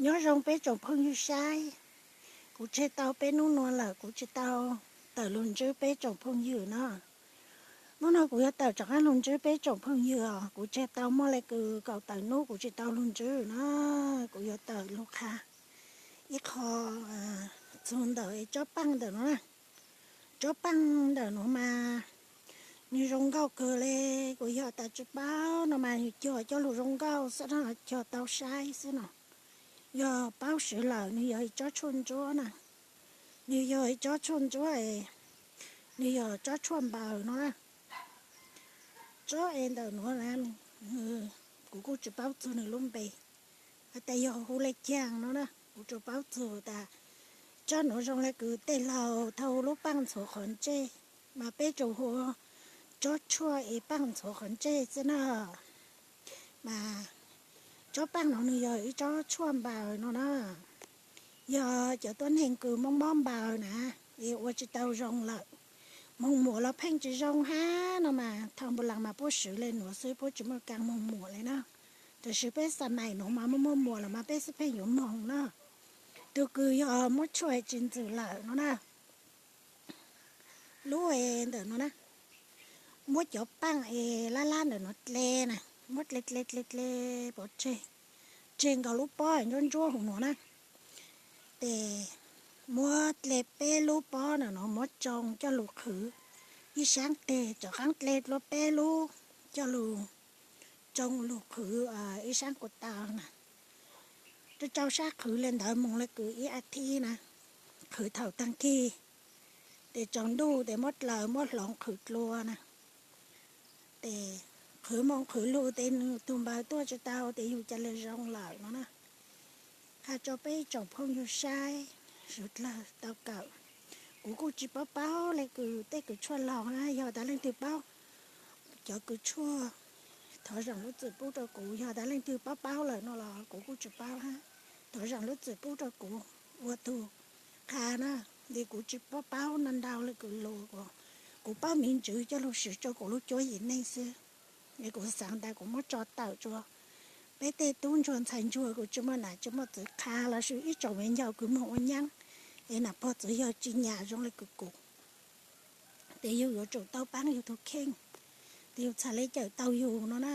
Nyob zoo peb tsoom phooj ywg saib, kuv tseg tau peb hnub no lawm kuv tsis tau tawm lug ntsib peb tsoom phooj ywg no. Hnub no kuv yuav tawm rov qab lug ntsib peb tsoom phooj ywg os. Kuv tseg tau muaj le kws kaum tawm hnub kuv tsis tau lug ntsib no. Kuv yuav tawm lug qha ib qho txug ntawm tsob paaj ntawm no. Tsob paaj ntawm no mas nwg zoo nkauj kawg le. Kuv yog tas tsis paub no mas nwg cog coj lug zoo nkauj xwb no, cog tau saib xwb no. Yog paub swv lawm, nwg yog ib tsob tshuaj ntsuab na. Nwg yog ib tsob tshuaj ntsuab, nwg yog tsob tshuaj npaws no na. Tsob es ntawm no, kuv kuj tsis paub txug nwg lub npe has tas yog hu le caag no na. Kuv tsuas paub txug tas tsob no zoo le kws tej laug thaus hu lub paaj ntxhuav qhov ntsej, mas peb tsuas hu tsob tshuaj es paaj ntxhuav qhov ntsej xwb na. Mas tsob paaj no nwg yog ib tsob tshuaj npaws no na. Yog cov tuab neeg kws mob mob npaws na, es ua tsis tau zoo lawm, moog muam los pheej tsis zoo hab no mas thaus npaum laag mas puab swv le nuav xwb, puab tsis muaj kaam moog muam le na. Tab sis peb xa mais nuav mas muaj muaj muam los mas peb xwb pheej yuav moog na. Tug kws yog muab tshuaj tsis ntxwm lawm no na, lub ntawm no na, muab cov paaj es lab lab ntawm no dle na, muab dle dle dle dle pov tseg, tseg nkaus lub pob ntsuab ntsuab huv no na. Ces muab dle peb lub pob ntawm no muab tsoo coj lug qhwv ib saab teg, rov qaab dle dlua peb lub coj lug tsoo lug qhwv ib saab kuas tau na. Rau rau sab qhwv le ntawd moog le kws ib as thiv na, qhwv thaum taag kig, ces tsaus ntuj tes muab dlaws muab hloov qhwv dlua na. Tes qhwv moog qhwv lug tes nwg tug npaws tuaj tsis tau tes yug ca le zoo lawm no na. Qha rau peb tsoom phooj ywg saib, suav dlawg tau kawm. Kuv kuj tsis paub paub le kws tej kws tshuaj laug na, yog tas leej twg paub cov kws tshuaj, thov zaam lub txim pub rau kuv. Yog tas leej twg paub paub lawm no los kuv kuj tsis paub hab, thov zaam lub txim pub rau kuv ua tug qha na. Vim kuv tsis paub paub ntau ntau le kws lug, kuv paub miv ntswv coj lug swv rau kuv lub cuab yim neej xwb. Es kuv xaav tas kuv muab tso tawm rua peb tej tub ntsuag ntxhais ntsuag kws tsis muaj nam tsis muaj txwv qha lossis ib tsoom viv ncaus kws moog ua nyaab es nam pog txwv yawg tsis nyam zoo le kws kuv, tes yug yuav tsum tau paab yug tug kheej, tes yug txhad le cawm tau yug no na.